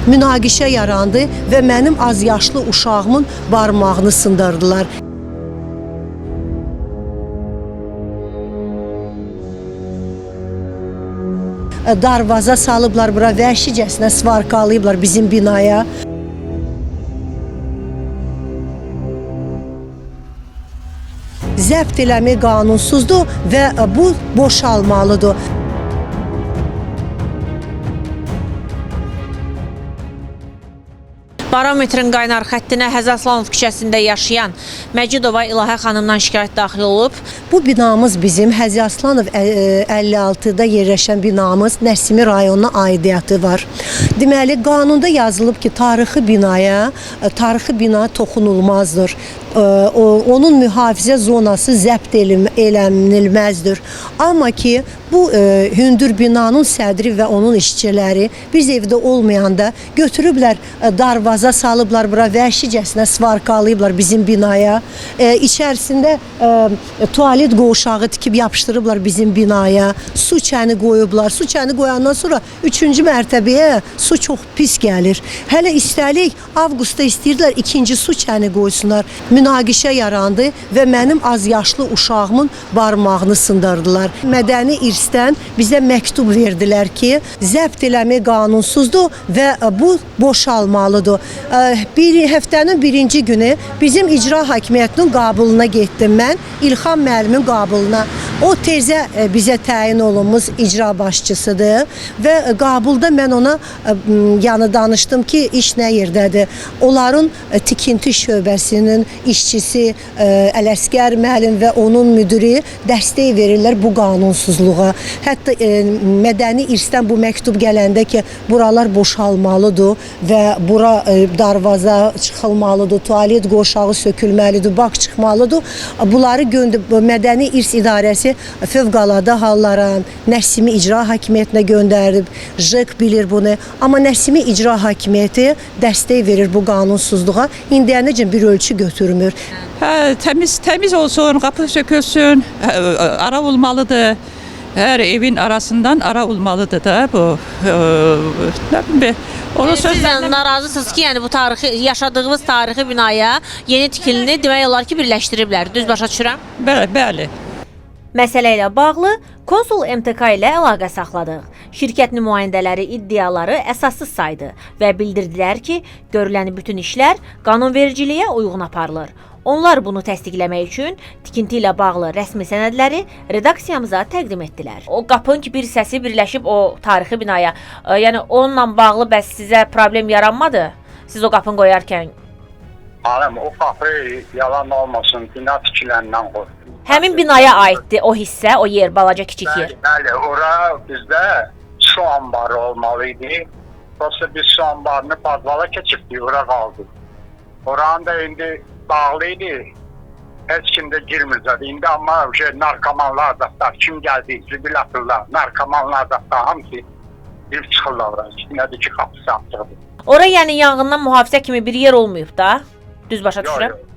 Münaqişə yarandı və mənim azyaşlı uşağımın barmağını sındırdılar. Darvaza salıblar bura, vəhşicəsinə svarkalayıblar bizim binaya. Zəbt eləmək qanunsuzdur və bu boşalmalıdır. Barometrin qaynar xəttinə Həzi Aslanov küçəsində yaşayan Məcidova İlahə xanımdan şikayət daxil olub. Bu binamız bizim Həzi Aslanov 56-da yerləşən binamız Nəsimi rayonuna aidiyyatı var. Deməli, qanunda yazılıb ki, tarixi binaya, tarixi bina toxunulmazdır. Onun mühafizə zonası zəbt elənilməzdir. Amma ki, bu hündür binanın sədri və onun işçiləri biz evdə olmayanda götürüblər, darvaza salıblar bura, vəhşicəsinə svarkalayıblar bizim binaya. İçərisində tualet qovşağı tikib yapışdırıblar bizim binaya. Su çəni qoyublar. Su çəni qoyandan sonra 3-cü mərtəbəyə su çox pis gəlir. Hələ üstəlik avqustda istəyirdilər ikinci su çəni qoysunlar. Münaqişə yarandı və mənim azyaşlı uşağımın barmağını sındırdılar. Mədəni irsdən bizə məktub verdilər ki, zəbt eləmək qanunsuzdur və bu boşalmalıdır. Bir həftənin birinci günü bizim icra hakimiyyətinin qabuluna getdim mən, İlxam müəllimin qabuluna. O tezə bizə təyin olunmuş icra başçısıdır və qabulda mən ona yəni danışdım ki, iş nə yerdədir. Onların tikinti şöbəsinin işçisi Ələsgər müəllim və onun müdiri dəstək verirlər bu qanunsuzluğa. Hətta mədəni irsdən bu məktub gələndə ki, buralar boşalmalıdır və bura darvaza çıxılmalıdır, tualet qovşağı sökülməlidir, bak çıxmalıdır. Bunları Mədəni İrs İdarəsi fövqəladə hallara, Nəsimi İcra Hakimiyyətinə göndərib, JEK bilir bunu. Amma Nəsimi İcra Hakimiyyəti dəstək verir bu qanunsuzluğa. İndiyənəcən bir ölçü götürmür. Hə, təmiz olsun, qapı sökülsün, ara olmalıdır. Hər evin arasından ara olmalıdır da bu. Nə bilim, onu Siz sözlərlə narazısınız ki, yəni bu tarixi yaşadığımız tarixi binaya yeni tikilini demək olar ki, birləşdiriblər. Düz başa düşürəm? Bəli, bəli. Məsələ ilə bağlı Konsul MTK ilə əlaqə saxladıq. Şirkət nümayəndələri iddiaları əsassız saydı və bildirdilər ki, görülən bütün işlər qanunvericiliyə uyğun aparılır. Onlar bunu təsdiqləmək üçün tikinti ilə bağlı rəsmi sənədləri redaksiyamıza təqdim etdilər. O qapının ki, bir hissəsi birləşib o tarixi binaya. Yəni onunla bağlı bəs sizə problem yaranmadı? Siz o qapını qoyarkən? Xanım, o qapı yalan olmasın, bina tikiləndən qoy. Həmin binaya aiddir o hissə, o yer, balaca kiçik yer. Bəli, bəli, ora bizdə su anbarı olmalı idi. Prosta biz su anbarını podvala keçirdik, ora qaldı. Oranı da indi bağlı idi. Heç kim də girmir. İndi amma narkomanlar da, kim gəldi, zibil atırlar, narkomanlar da, hamısı girib çıxırlar ora. Nədir ki, qapısı açıqdır. Ora yəni yanğından mühafizə kimi bir yer olmayıb da? Düz başa düşürəm? Yox, yox.